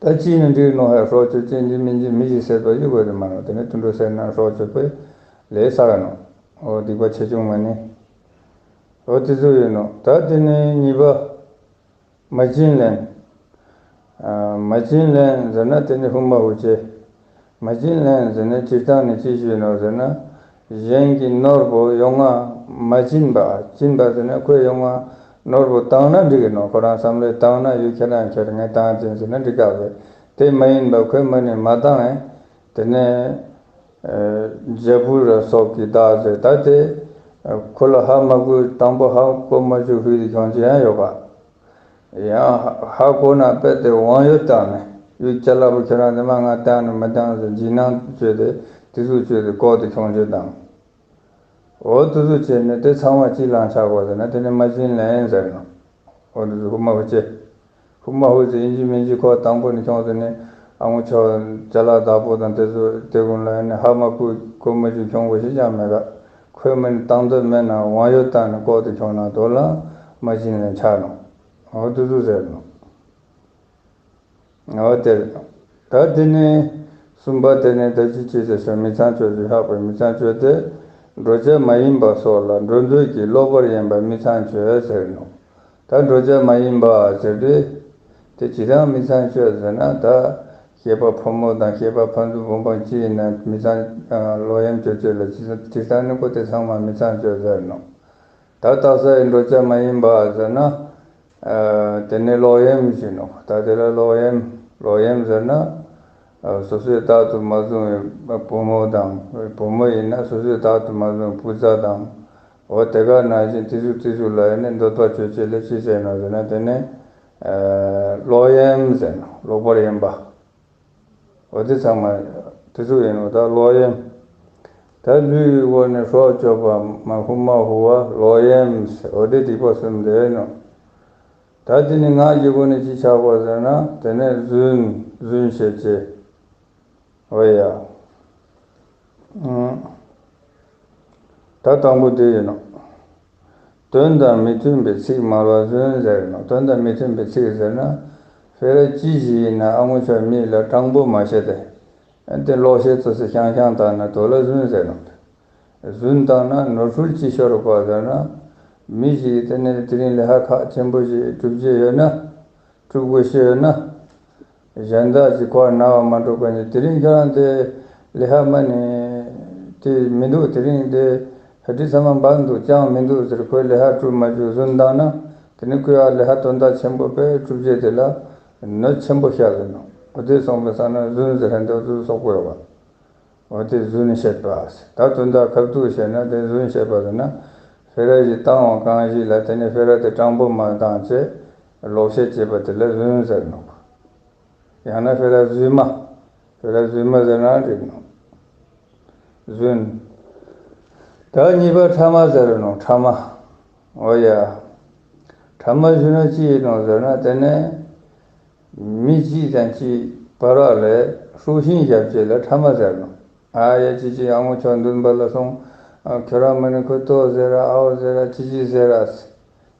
ད་ཅི་ནི་འགྲིག་ནོ་ཧ། སྲོག་གཅོད་ཅན་གྱི་མི་གྱི་མི་གཞི་བསད་པ་ཡོད་དགོས་རེད་མ་ནོ། དེ་ནི་དུད་འགྲོ་བསད་ན་སྲོག་གཅོད་པའི་ལས་བསགས་ནོ། འོ་སྡིག་པ་ཆེ་ཆུང་མ་ནི། འོ་དེ་ཚོ་ཡོད་ནོ། ད་དེ་ནི་གཉིས་པ། མ་བྱིན་ལེན། མ་བྱིན་ལེན་ཟེར་ན་དེ་ནི་ཧུ་མ་ཧུ་ཅེ། མ་བྱིན་ལེན་ཟེར་ན་སྤྱིར་བཏང་ནི་ཅི་ཞིག་ནོ་ཟེར་ན། གཞན་གྱི་ནོར་བུ་ཡོང་ང་མ་བྱིན་པ། བྱིན་པ་ཟེར་ན་ཁོས་ཡོང་ང་ནོར་བུ་བཏང་ན་འགྲིག་གི་ནོ། ཁོ་རང་བསམ་བློས་བཏང་ན་ཡུལ་ཁྱེད་རང་ཁྱེར་ངས་བཏང་ཅན་ཟེར་ན་འགྲིག་ག་བས། དེ་མ་ཡིན་པ་ཁོས་མ་ནི་མ་བཏང་ཨེ། དེ་ནས། རྒྱལ་པོ་ར་སོགས་ཀྱི་བདག་ཟེར་ད་དེ། ཁོ་ལ་ཧ་མ་གོ་དང་པོ་ཧ་གོ་མ་བཅུག་ཧུད་དེ་ཁྱོང་ཅི་ཡང་ཡོད་པ། ཡང་ཧ་གོ་ན་དཔེ་དེ་དབང་ཡོད་བཏང་ནས་ཡུལ་ཅ་ལག་པོ་ཁྱེད་རང་དེ་མ་ང་བཏང་ནས་མ་བཏང་ཟེར་འཇིགས་སྣང་བཅོས་ཏེ་དེ་ཚོ་བཅོས་ཏེ་ལྐོག་ཏུ་ཁྱོང་ཅི་དང་། འོ་དེ་ཚོ་བྱས་ནས་དེ་ཚང་མ་གཅིག་ལང་ཆགས་དགོས་ཟེར་ན་དེ་ནི་མ་བྱིན་ལེན་ཟེར་ནོ། འོ་དེ་ཚོ་ཧུ་མ་ཧུ་ཅེ། ཧུ་མ་ཧུ་ཅེ་ཡིན་གཅིག་མིན་གཅིག་ཁོ་དང་པོ་ནས་ཁྱོང་ཟེར་ནས་ཨ་ངོ་ཆོ་ཅ་ལག་བདག་པོ་དང་དེ་ཚོ་དེ་ཀུན་ལ་ནི་ཧ་མ་གོ་གོ་མ་བཅུག་ཁྱོང་དགོས་ཤེས་ཀྱང་མེད་ག། ཁོས་མིན་བཏང་འདོད་མེད་ན་དབང་ཡོད་བཏང་ནས་ལྐོག་ཏུ་ཁྱོང་ན་དོ་ལ་མ་བྱིན་ལེན་ཆགས་ནོ། འོ་དེ་ཚོ་ཟེར་ནོ། འོ་དེ་རེད། ད་དེ་ནས་གསུམ་པ་དེ་ནས་ད་ཅི་ཅི་ཟེར་ཞོ་མི་ཚངས་སྤྱོད་ཅེས་ལྷག་པའི་མི་ཚངས་སྤྱོད་དེ། འགྲོ་བྱ་མ་ཡིན་པ་སོགས་ལ་འགྲོ་འདོད་ཀྱིས་ལོག་པར་གཡེམ་པ་མི་ཚངས་སྤྱོད་ཟེར་ནོ། ད་འགྲོ་བྱ་མ་ཡིན་པ་ཟེར་དུས། དེ་ཇི་ལྟར་མི་ཚངས་སྤྱོད་ཟེར་ན་ད། སྐྱེས་པ་ཕོ་མོ་དང་སྐྱེས་པ་ཕ་ཚུ་བུམ་པ་ཅི་ཡིན་ན་མི་ཚངས། ལོག་གཡེམ་སྤྱོད་སྤྱོད་ལ་ཇི་ལྟར་ནི་ཁོ་དེ་ཚང་མ་མི་ཚངས་སྤྱོད་ཟེར་ནོ། ད་རྟགས་གསལ་འགྲོ་བྱ་མ་ཡིན་པ་ཟེར་ན། དེ་ནི་ལོག་གཡེམ་ཞིག་ནོ། ད་དེ་ལ་ལོག་གཡེམ། ལོག་གཡེམ་ཟེར་ན། སོ་སོས་རྟག་ཏུ་མ་བཟུང་བའི་བུ་མོ་དང་། བུ་མོ་ཡིན་ན་སོ་སོས་རྟག་ཏུ་མ་བཟུང་བུ་ཚ་དང་། འོ་དེ་ག་ནང་བཞིན་དེ་ཚོ་དེ་ཚོ་ལ་ཡིན་ན་འདོད་པ་ཆོས་ཅན་ལ་ཅི་ཟེར་ནོ་ཟེར་ན་དེ་ནི། ལོག་གཡེམ་ཟེར་ནོ། ལོག་པར་གཡེམ་པ། འོ་དེ་ཚང་མ་དེ་ཚོ་ཡིན་ནོ། ད་ལོག་གཡེམ། ད་ལུས་ཀྱི་སྒོ་ནས་སྲོག་གཅོད་པ་མ་ཧུ་མ་ཧུ་བ་ལོག་གཡེམ་ཟེར། འོ་དེ་སྡིག་པ་གསུམ་དེ་ཡིན་ནོ། ད་དེ་ནི་ངག་གི་སྒོ་ནས་ཅི་ཆགས་པ་ཟེར་ན་དེ་ནས་རྫུན། རྫུན་བཤད་ཅེས། འོ་ཡ། ད་དང་པོ་དེ་ཡིན་ནོ། དོན་དང་མི་མཐུན་པའི་ཚིག་སྨྲ་བ་རྫུན་ཟེར་ནོ། དོན་དང་མི་མཐུན་པའི་ཚིག་ཟེར་ན། ཕེ་ར་ཅི་ཞིག་ཡིན་ན་ཨ་ངོ་ཆོ་མི་ལ་སྤྲང་པོ་མ་བཤད་དེ། དེ་ལོག་བཤད་ཙོ་སི་ཤང་ཤང་བཏང་ན་དོ་ལ་རྫུན་ཟེར་ནོ། རྫུན་བཏང་ན་ནོར་འཁྲུལ་ཅི་ཤོར་བ་ཟེར་ན། མི་ཞིག་དེ་ནས་དེ་རིང་ལས་ཧ་ཁག་ཆེན་པོ་ཞིག་སྒྲུབ་རྒྱུ་ཡོད་ན། སྒྲུབ་དགོས་ཤེས་ཡོད་ན། གཞན་དག་ཅིག་ཁོ་ན་བ་མ་འགྲོ་ག་ནི་དེ་རིང་ཁྱོད་རང་དེ་ལས་ཧ་མ་ནི་དེ་མི་འདུག་དེ་རིང་དེ་ཧ་དྲི་ཚང་མ་འབར་འདུག་ཅང་མི་འདུག་ཟེར་ཁོས་ལས་ཧ་སྒྲུབ་མ་བཅུག་རྫུན་བཏང་ན། དེ་ནི་ཁོས་ཨ་ལས་ཧ་དོན་དག་ཆེན་པོ་དཔེ་སྒྲུབ་རྒྱུ་དེ་ལ་གནོད་ཆེན་པོ་བཤད་ལ་ནོ། འོ་དེ་སོང་པའི་ས་ན་རྫུན་ཟེར་ཧ་འདོད་དུ་སོག་པོ་ཡོད་པ། འོ་དེ་རྫུན་བཤད་པ། ད་དོན་དག་ཁ་ཐུག་བཤད་ན་དེ་རྫུན་བཤད་པ་ཟེར་ན། ཕེ་ར་ཞིག་བཏང་བ་གང་ཞིག་ལ་དེ་ནི་ཕེ་ར་དེ་སྤྲང་པོ་མ་བཏང་བྱས་ལོག་བཤད་བྱེད་པ་དེ་ལ་རྫུན་ཟེར་ནོ། ཡང་ན་ཕེ་ར་རྫུན་མ། ཕེ་ར་རྫུན་མ་ཟེར་ན་འགྲིག་ནོ། རྫུན། ད་གཉིས་པ་ཕྲ་མ་ཟེར་ནོ། ཕྲ་མ། འོ་ཡ། ཕྲ་མ་ཞུ་ན་ཅི་ཡིན་ནོ་ཟེར་ན་དེ་ནི། མི་གཅིག་དང་གཅིག་བར་ལ་ཧྲུག་ཤིང་བཞག་བྱས་ལ་ཕྲ་མ་ཟེར་ནོ། ཨ་ཡ་ཅི་ཅི་ཨ་ངོ་ཆོ་འདུན་པ་ལ་སོང་། ཨ་ཁྱོད་རང་མ་ནི་ཁོ་ཏོ་ཟེར་ར་ཨའོ་ཟེར་ར་ཅི་ཅི་ཟེར་ར།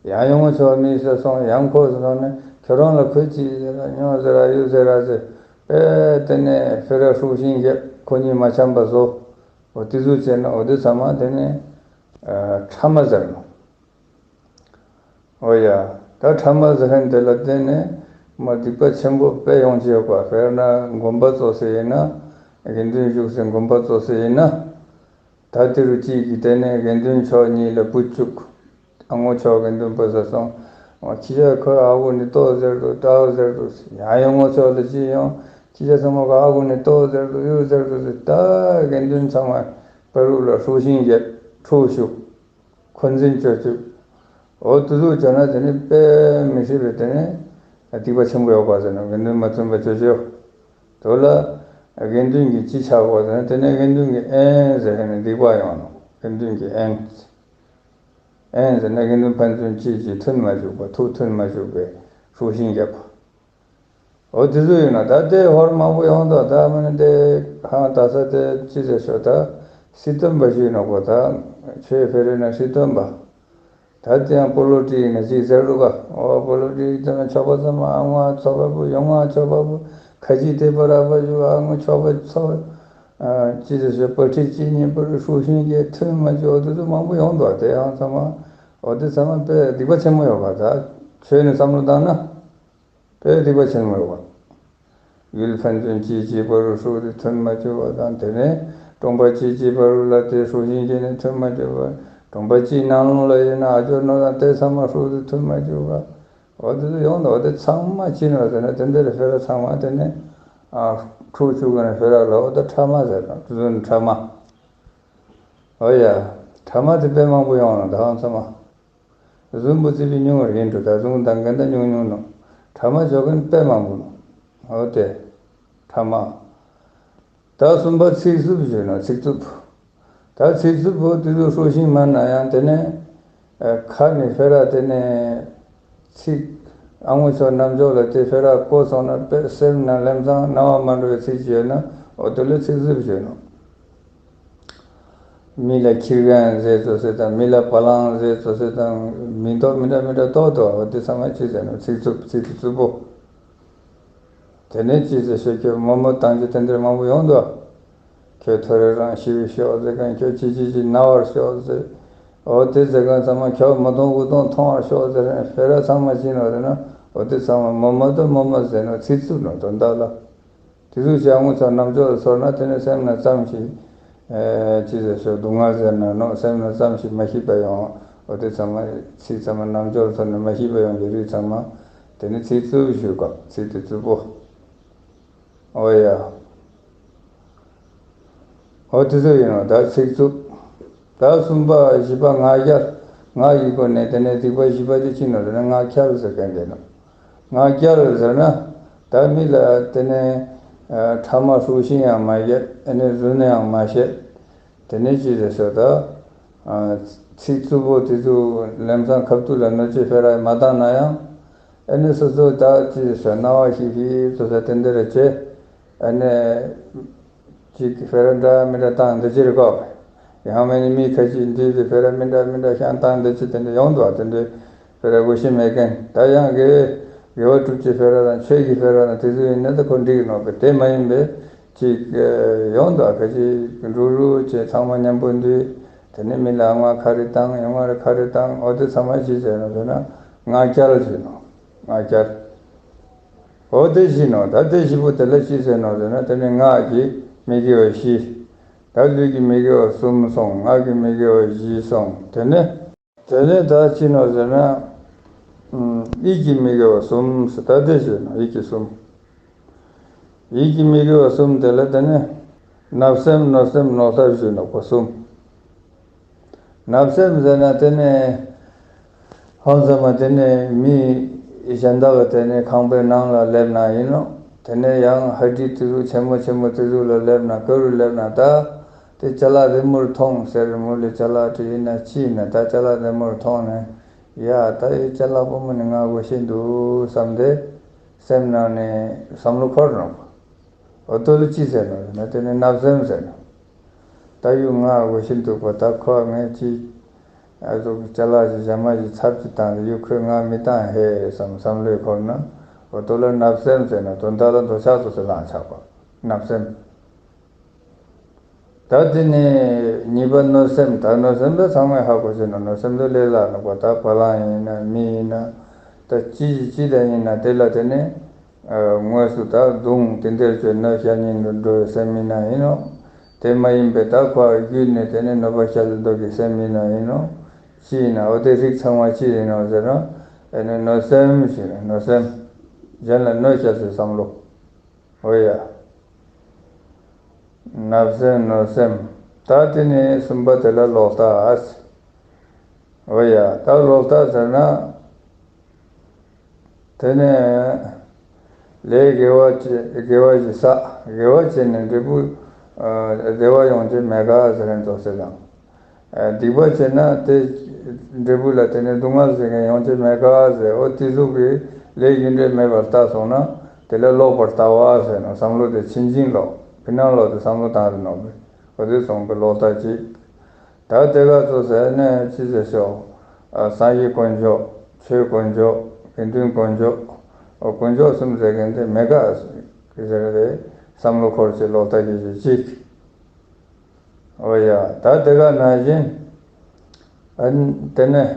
ཡང་ཡོང་ཆོག་མི་ཟེར་སོང་། ཡང་ཁོ་ཟེར་སོང་ནས་ཁྱོད་རང་ལ་ཁོས་ཅི་ཟེར་ར་ཉོ་ཟེར་ར་ཡོད་ཟེར་ར་ཟེར། དཔེ་དེ་ནས་ཕེ་ར་ཧྲུའུ་ཤིང་རྒྱབ་ཁོ་གཉིས་མ་འཆམ་པ་བཟོ། འོ་དེ་ཟུག་བྱས་ན་འོ་དེ་ཚང་མ་དེ་ནས་ཨ་ཕྲ་མ་ཟེར་ནོ། འོ་ཡ། ད་ཕྲ་མ་ཟེར་མཁན་དེ་ལ་བརྟེན་ནས་མ་སྡིག་པ་ཆེན་པོ་དཔེ་ཡོང་གི་ཡོད་པ། དཔེར་ན་དགོན་པ་བཙུགས་སེ་ཡིན་ན། དགེ་འདུན་བཞུགས་སའི་དགོན་པ་བཙུགས་སེ་ཡིན་ན། ད་དེ་རུ་གཅིག་གིས་དེ་ནས་དགེ་འདུན་ཕྱོགས་གཉིས་ལ་བུ་བཅུག་ཨ་ངོ་ཕྱོགས་དགེ་འདུན་པ་ཟེར་སོང་། ཁྱི་ཤ་ཁོ་ཨ་ཁུ་ནི་ལྟོ་ཟེར་དུ་ཏའོ་ཟེར་དུ། ཡང་ཡང་ངོ་ཕྱོགས་ལ་ཅི་ཡོང་། ཁྱི་ཤ་ཚང་མ་ཁོ་ཨ་ཁུ་ནི་ལྟོ་ཟེར་དུ་ཡུ་ཟེར་དུ་ཟེར། ད་དགེ་འདུན་ཚང་མ་བར་དུ་ལ་ཧྲུའུ་ཤིང་རྒྱབ་ཁྲུ་བཞུགས། འཁོན་འཛིན་སྤྱོད་སྤྱོད། འོ་དེ་ཚོ་བྱས་ན་དེ་ནི་དཔེ་མི་སྲིད་པའི་དེ་ནི་སྡིག་པ་ཆེན་པོ་ཡོད་པ་ཟེར་ན། དགེ་འདུན་མ་བརྩོན་པ་སྤྱོད་སྤྱོད། དེ་ལ་དགེ་འདུན་གྱི་ཅི་ཆགས་པ་ཟེར་ན། དེ་ནས་དགེ་འདུན་གྱི་དབེན་ཟེར་མཁན་ནི་སྡིག་པ་ཡོང་ནོ། དགེ་འདུན་གྱི་དབེན། དབེན་ཟེར་ན་དགེ་འདུན་ཕན་ཚུན་གཅིག་གཅིག་མཐུན་མ་བཅུག་པ། ཐུགས་མཐུན་མ་བཅུག་པའི་ཧྲུའུ་ཤིང་རྒྱབ་པ། འོ་དེ་ཚོ་ཡིན་ན་ད་དེ་ཧོར་མང་པོ་ཡོང་དོ། ད་མ་ནི་དེ་ཧང་ད་ས་དེ་ཅི་ཟེར་ཤོག་ད་སྲིད་སྟོན་པ་ཞུས་ནོ་གོ། ད་ཆོས་ཕེ་རེ་ན་སྲིད་སྟོན་པ། ད་དེ་ཡང་སྤོ་ལོ་ཏི་ཡིན་ན་ཅིག་ཟེར་འདུག་ག་འོ་སྤོ་ལོ་ཏི་ཡིན་ན་ཆོག་པ་ཚང་མ་ཨ་ངོ་ཚོགས་པ་པོ་ཡོང་ང་ཆོག་པ་པོ་ཁ་ཅིག་དེ་པ་ར་པ་ཞུ་ཨ་ངོ་ཆོག་པ་ཚོགས་ཅི་ཟེར་ཤོག་པ་ཁྲི་ཅི་ཉིན་པར་ཧྲུའུ་ཤིང་གི་མཐུན་མ་ཅོ་འོ་དེ་ཚོ་མང་པོ་ཡོང་དོ། དེ་ཡང་ཚང་མ་འོ་དེ་ཚང་མ་དཔེ་སྡིག་པ་ཆེན་མོ་ཡོད་པ། ད་ཆོས་ནི་བསམ་བློ་བཏང་ན། དཔེ་སྡིག་པ་ཆེན་མོ་ཡོད་པ། ཡུལ་ཕན་ཚུན་གཅིག་གཅིག་བར་དུ་ཧྲུའུ་ཏི་མཐུན་མ་བཅུག་པ་དང་། དེ་ནས་གྲོང་པ་གཅིག་གཅིག་བར་དུ་ལ་དེ་ཧྲུའུ་ཤིང་གི་ནི་མཐུན་མ་བཅུག་པ། གྲོང་པ་གཅིག་ནང་ལོགས་ལ་ཡིན་ན་ཨ་ཇོ་ནོ་དང་དེ་ཚང་མ་ཧྲུའུ་ཏི་མཐུན་མ་བཅུག་པ། འོ་དེ་ཚོ་ཡོང་དོ། འོ་དེ་ཚང་མ་ཅི་ནོ་ཟེར་ན་དེ་འདྲ་ཕེ་ར་ཚང་མ་དེ་ནས་ཨ་ཁྲུ་བཅུག་གི་ནས་ཕེ་ར་ལ་འོ་དེ་ཕྲ་མ་ཟེར་དང་དེ་ཚོ་ནི་ཕྲ་མ། འོ་ཡ། ཕྲ་མ་དེ་དཔེ་མང་པོ་ཡོང་ནོ་ད་ཧང་ཚང་མ། གཟུགས་པོ་རྩིས་པའི་ཉུང་བར་ཡིན་འགྲོ། ད་གཟུགས་དང་འགལ་ཟླ་ཉུང་ཉུང་ནོ། ཕྲ་མ་ཅོ་མཁན་དཔེ་མང་པོ་ནོ། འོ་དེ་ཕྲ་མ། ད་གསུམ་པ་ཚིག་རྩུབ་ཞུ་ནོ། ཚིག་རྩུབ། ད་ཚིག་རྩུབ་པོ་དེ་ཚོ་ཧྲུའུ་ཤིང་མ་ན་ཡང་དེ་ནས་ཨ་ཁ་ནས་ཕེ་ར་དེ་ནས་ཚིག་ཨ་ངོ་ཕྱོགས་རྣམ་འཇོག་ལ་དེ་ཕེ་ར་གོ་སོང་ན་དཔེ་སེམས་ན་ལམ་སང་རྣ་བ་མ་འགྲོ་བའི་ཚིག་ཅིག་ཡོད་ན་འོ་དེ་ལ་ཚིག་རྩུབ་ཞུ་ནོ། མི་ལ་ཁྱི་རྒན་ཟེར་ཚོ་ཟེར་དང་། མི་ལ་བ་ལང་ཟེར་ཚོ་ཟེར་དང་། མི་ཐོག་མི་འདྲ་མི་འདྲ་ཏོག་ཏོག་འོ་དེ་ཚང་མ་ཅི་ཟེར་ནོ། ཚིག་རྩུབ། ཚིག་རྩུབ་པོ། དེ་ནས་ཅི་ཟེར་ཤོག་ཁྱོད་མོ་མོ་བཏང་རྒྱུ་དེ་འདྲ་མང་པོ་ཡོང་དོ། ཁྱོད་ཐོ་རེ་རང་ཤི་ཤོག་ཟེར་མཁན། ཁྱོད་ཅི་ཅི་ཅི་ན་བར་ཤོག་ཟེར། འོ་དེ་ཟེར་མཁན་ཚང་མ་ཁྱོད་མ་མཐོང་དགུ་མཐོང་མཐོང་བར་ཤོག་ཟེར་མཁན་ཕེ་ར་ཚང་མ་ཅི་ནོ་ཟེར་ན་འོ་དེ་ཚང་མ་མོ་མོ་དང་མོ་མོ་ཟེར་ནོ། ཚིག་རྩུབ་ནོ་དོན་དག་ལ། དེ་ཚོ་ཅི་ཨ་ངོ་ཚོ་རྣམ་འཇོག་ལ་ཚོར་ན་དེ་ནས་སེམས་ན་ཙམ་ཞིག་ཨེ་ཅི་ཟེར་ཤོག་སྡུག་བསྔལ་ཟེར་ན་ནོ། སེམས་ན་ཙམ་ཞིག་མ་སྐྱིད་པ་ཡོང་། འོ་དེ་ཚང་མ་ཚིག་ཚང་མ་རྣམ་འཇོག་ལ་ཚོར་ན་མ་སྐྱིད་པ་ཡོང་རྒྱུ་རིགས་ཚང་མ་དེ་ནི་ཚིག་རྩུབ་ཞུ་ག་ཚིག་དེ་རྩུབ་པོ། འོ་ཡ། འོ་དེ་ཚོ་ཡིན་ནོ་ད་ཚིག་རྩུབ། ད་གསུམ་པ་བཞི་པ་ངག་འཁྱལ། ངག་གི་སྒོ་ནས་དེ་ནས་སྡིག་པ་བཞི་པ་དེ་ཅི་ནོ་ཟེར་ན་ངག་འཁྱལ་ཟེར་མཁན་དེ་ནོ། ངག་འཁྱལ་ཟེར་ན་ད་མི་ལ་དེ་ནས་ཨ་ཕྲ་མ་ཧྲུའུ་ཤིང་ཡང་མ་བཤད། ཨ་ནི་རྫུན་ཡང་མ་བཤད། དེ་ནས་ཅི་ཟེར་ཤོག་ད་ཨ་ཚིག་རྩུབ་པོ་དེ་ཚོ་ལམ་སང་ཁ་ཐུག་ལ་གནོད་བྱེད་ཕེ་ར་མ་བཏང་ན་ཡང་། ཨ་ནི་སོ་སོ་ད་ཅི་ཟེར་ཤོག་རྣ་བ་ཤིག་ཤིག་སོ་སོ་དེ་འདྲ་རེ་བྱས། ཨ་ནི་ཅིག་ཕེ་ར་འདྲ་མི་འདྲ་བཏང་འདི་ཅིར་གོ། ཡང་མིན་ནི་མི་ཁ་ཅིག་འདུས་པའི་ཕེ་ར་མི་འདྲ་མི་འདྲ་ཤང་བཏང་འདི་ཅི་དེ་འདྲ་ཡོང་འདུག་དེ་འདྲའི་ཕེ་ར་དགོས་ཤེས་མེད་མཁན། ད་ཡང་དགེ་དགེ་བ་སྒྲུབ་ཀྱི་ཕེ་ར་དང་ཆོས་ཀྱི་ཕེ་ར་དང་དེ་ཚོ་ཡིན་ན་ད་ཁོ་འགྲིག་ནོ་གི། དེ་མ་ཡིན་པའི་ཅིག་ཡོང་འདུག་ཁ་ཅིག་འགྲོ་རུ་བྱས་ཚང་མ་མཉམ་པོ་འདུས། དེ་ནས་མི་ལ་ཨ་ང་ཁ་རེ་བཏང་། ཡང་ང་རེ་ཁ་རེ་བཏང་། འོ་དེ་ཚང་མ་ཅི་ཟེར་ནོ་ཟེར་ན་ངག་འཁྱལ་ཟེར་ནོ། ངག་འཁྱལ། འོ་དེ་བཞི་ནོ། ད་དེ་བཞི་པོ་དེ་ལ་ཅི་ཟེར་ནོ་ཟེར་ན་དེ་ནི་ངག་གི་མི་དགེ་བ་བཞི། ད་ལུས་ཀྱི་མི་དགེ་བ་གསུམ་སོང་། ངག་གི་མི་དགེ་བ་བཞི་སོང་། དེ་ནི་དེ་ནི་ད་ཅི་ནོ་ཟེར་ན་ཨུམ་ཡིད་ཀྱི་མི་དགེ་བ་གསུམ་ཟེར། ད་དེ་བཞི་ནོ། ཡིད་ཀྱི་གསུམ། ཡིད་ཀྱི་མི་དགེ་བ་གསུམ་དེ་ལ་དེ་ནི་བརྣབ་སེམས་གནོད་སེམས་ནོར་ལྟར་ཞུ་ནོ་གོ་གསུམ། བརྣབ་སེམས་ཟེར་ན་དེ་ནི་ཧང་ཚང་མ་དེ་ནི་མི་གཞན་དག་གི་དེ་ནི་ཁང་པའི་ནང་ལ་སླེབས་ན་ཡིན་ནོ། དེ་ནི་ཡང་ཧ་ཏི་དེ་ཚོ་ཆེན་མོ་ཆེན་མོ་དེ་ཚོ་ལ་སླེབས་ན་ག་རུ་སླེབས་ན་ད་དེ་ཅ་ལག་རི་མོར་མཐོང་ཟེར། མོ་ལས་ཅ་ལག་དེ་ཡིན་ན་ཅི་ཡིན་ན་ད་ཅ་ལག་རི་མོར་མཐོང་ནས་ཡ་ད་ཡི་ཅ་ལག་པོ་མོ་ནི་ང་དགོས་ཤེས་འདུག་བསམ་སྟེ་སེམས་ནང་ནས་བསམ་བློ་འཁོར་ནོ། འོ་དོ་ལ་ཅི་ཟེར་ནོ་ཟེར་ན་དེ་ནི་བརྣབ་སེམས་ཟེར་ནོ། ད་ཡུ་ང་དགོས་ཤེས་འདུག་པ། ད་ཁོ་ངས་ཅི་ ཨ་ཟུག་གི་ཅ་ལག་ཅིག་ཞྭ་དམར་ཅིག་ཚབ་ཅིག་བཏང་སྟེ་ཡུལ་ཁོས་ང་མི་བཏང་ཧེ་བསམ་བསམ་བློའི་འཁོར་ན། འོ་དོ་ལ་བརྣབ་སེམས་ཟེར་ན་དོན་དག་ལ་འདོད་ཆགས་སོ་སོ་ལངས་ཆགས་པ། བརྣབ་སེམས། ད་དེ་ནས་གཉིས་པ་གནོད་སེམས། ད་གནོད་སེམས་ད་ཚང་མས་ཧ་གོ་ཤེས་ན་གནོད་སེམས་ད་ལས་སླ་ནོ་པ། ད་བ་ལང་ཡིན་ན་མི་ཡིན་ན་ད་ཅི་ཅི་ཅི་ད་ཡིན་ན་དེ་ལ་དེ་ནས་དངོས་སུ་ད་རྡུང་དེ་འདྲ་བྱས་གནོད་བྱ་ཉེན་དུ་འགྲོ་བའི་སེམས་ཡིན་ན་ཡིན་ནོ། དེ་མ་ཡིན་པའི་ད་ཁོ་བརྒྱུད་ནས་དེ་ནས་གནོད་པ་བྱ་ལ་འདོད་ཀྱི་སེམས་ཡིན་ན་ཡིན་ནོ། ཅི་ཡིན་ན་འོ་དེ་རིགས་ཚང་མ་ཅི་ཡིན་ནོ་ཟེར་ན། ཨེ་ནས་གནོད་སེམས་ཞེས་ན་གནོད་སེམས། གཞན་ལ་གནོད་བྱ་ཟེར་བསམ་བློ། འོ་ཡ། བརྣབ་སེམས་གནོད་སེམས། ད་དེ་ནས་གསུམ་པ་དེ་ལ་ལོག་ལྟ་ཨ་ཟེར། འོ་ཡ། ད་ལོག་ལྟ་ཟེར་ན། དེ་ནས་ལས་དགེ་བ་བྱེད་དགེ་བ་ཞིག་བསགས། དགེ་བ་བྱས་ནས་འབྲས་བུ་བདེ་བ་ཡོང་རྒྱུ་མེད་ག་ཟེར་ན་འདོད་སེམས་དང་། སྡིག་པ་བྱས་ན་དེ་འབྲས་བུ་ལ་དེ་ནས་སྡུག་བསྔལ་ཟེར་མཁན་ཡོང་རྒྱུ་མེད་ག་ཟེར། འོ་དེ་ཟུག་གི་ལས་རྒྱུ་འབྲས་མེད་པར་ལྟ་སོང་ན་དེ་ལ་ལོག་པར་ལྟ་བ་ཟེར་ནོ། བསམ་བློ་དེ་ཕྱིན་ཅི་ལོག་ཕྱི་ནང་ལོག་ཏུ་བསམ་བློ་བཏང་རེ་ནོ། འོ་དེ་སོང་པའི་ལོག་ལྟ་གཅིག་ད་དེ་ག་ཚོ་ཟེར་ནས་ཅི་ཟེར་ཤོག་ཨ། སངས་རྒྱས་དཀོན་མཆོག་ཆོས་དཀོན་མཆོག་དགེ་འདུན་དཀོན་མཆོག་ཨོ་དཀོན་མཆོག་གསུམ་ཟེར་མཁན་དེ་མེད་ག་ཟེར་རེ་བསམ་བློ་འཁོར་བྱས་ལོག་ལྟ་བྱེད་རྒྱུ་གཅིག་འོ་ཡ། ད་དེ་ག་ནང་བཞིན་ཨ་ནི་དེ་ནས་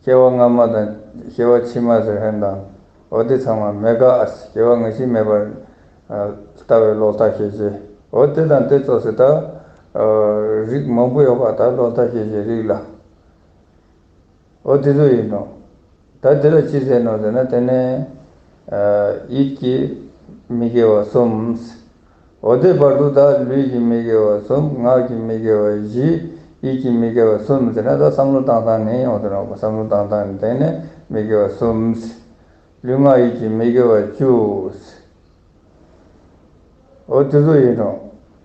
སྐྱེ་བ་སྔ་མ་དང་སྐྱེ་བ་ཕྱི་མ་ཟེར་མཁན་དང་འོ་དེ་ཚང་མ་མེད་ག་ཨ། སྐྱེ་བ་སྔ་ཕྱི་མེད་པར་ཨ་ལྟ་བའི་ལོག་ལྟ་བྱེད་རྒྱུ། འོ་དེ་དང་དེ་ཚོ་ཟེར་ད་ཨ་རིགས་མང་པོ་ཡོད་པ། ད་ལོག་ལྟ་བྱེད་རྒྱུའི་རིགས་ལ། འོ་དེ་ཚོ་ཡིན་ནོ། ད་དེ་ལ་ཅི་ཟེར་ནོ་ཟེར་ན་དེ་ནས་ཨ་ཡིད་ཀྱི་མི་དགེ་བ་གསུམ། འོ་དེ་བར་དུ་ད་ལུས་ཀྱི་མི་དགེ་བ་གསུམ། ངག་གི་མི་དགེ་བ་བཞི། ཡིད་ཀྱི་མི་དགེ་བ་གསུམ་ཟེར་ན་ད་བསམ་བློ་བཏང་སྟངས་ནས་ཡོང་དུ་ནོ། བསམ་བློ་བཏང་སྟངས་ནས་དེ་ནས་མི་དགེ་བ་གསུམ། ལུས་ངག་ཡིད་ཀྱི་མི་དགེ་བ་བཅུ། འོ་དེ་ཚོ་ཡིན་ནོ།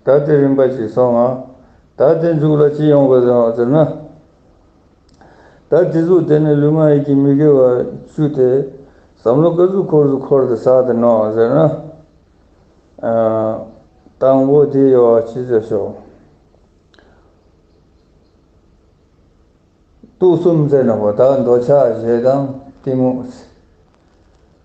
ད་དེ་རིམ་པ་ཅིག་སོང་ང་། ད་དེ་མཇུག་ལ་ཅི་ཡོང་དགོས་ཟེར་ན། ད་དེ་ཚོ་དེ་ནས་ལུས་ངག་ཡིད་ཀྱི་མི་དགེ་བ་བཅུ་དེ་བསམ་བློ་ག་ཚོད་འཁོར་ཚོད་འཁོར་ཏེ་བསགས་ཏེ་ནོ་ཟེར་ན། ཨ་དང་པོ་དེ་ཡོད་ཅི་ཟེར་ཤོག་དུག་གསུམ་ཟེར་ནོ། ད་འདོད་ཆགས་ཞེ་སྡང་གཏི་མུག་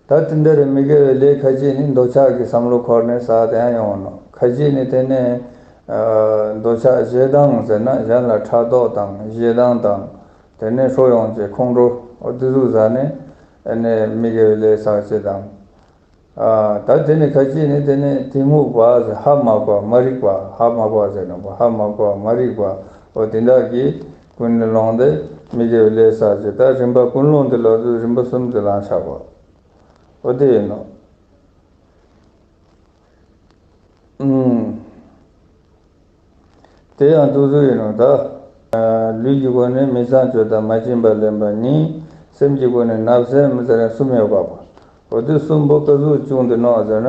ད་དེ་འདྲ་རེ་མི་དགེ་བའི་ལས་ཁ་ཅིག་ནི་འདོད་ཆགས་ཀྱི་བསམ་བློ་འཁོར་ནས་བསགས་ཏེ་ཡང་ཡོང་ནོ། ཁ་ཅིག་ནི་དེ་ནས་ཨ་འདོད་ཆགས་ཞེ་སྡང་ཟེར་ན་གཞན་ལ་ཕྲག་དོག་དང་ཞེ་སྡང་དང་དེ་ནས་ཧྲོ་ཡོང་བྱས་ཁོང་ཁྲོ་འོ་དེ་ཚོ་ཟ་ནས་ཨ་ནི་མི་དགེ་བའི་ལས་བསགས་བྱས་དང་། ཨ་ད་དེ་ནས་ཁ་ཅིག་ནི་དེ་ནས་གཏི་མུག་པ་ཟེར། ཧ་མ་གོ་བ་མ་རིག་པ། ཧ་མ་གོ་བ་ཟེར་ནོ། ཧ་མ་གོ་བ་མ་རིག་པ་འོ་དེ་འདྲ་གི་ཀུན་ནས་སློང་སྟེ་མི་དགེ་བའི་ལས་བསགས་བྱས། ད་རིམ་པ་ཀུན་སློང་དེ་ལ་རིམ་པ་གསུམ་དུ་ལངས་ཆགས་པ་འོ་དེ་ཡིན་ནོ། ཨུམ། དེ་ཡང་དུས་ཚོད་ཡིན་ནོ། ད་ལུས་ཀྱི་སྒོ་ནས་མི་ཚངས་སྤྱོད་དང་མ་བྱིན་པ་ལེན་པ་གཉིས། སེམས་ཀྱི་སྒོ་ནས་བརྣབ་སེམས་ཟེར་ཡང་གསུམ་ཡོད་པ། འོ་དེ་གསུམ་པོ་ག་ཚོད་བྱུང་དེ་ནོ་ཟེར་ན།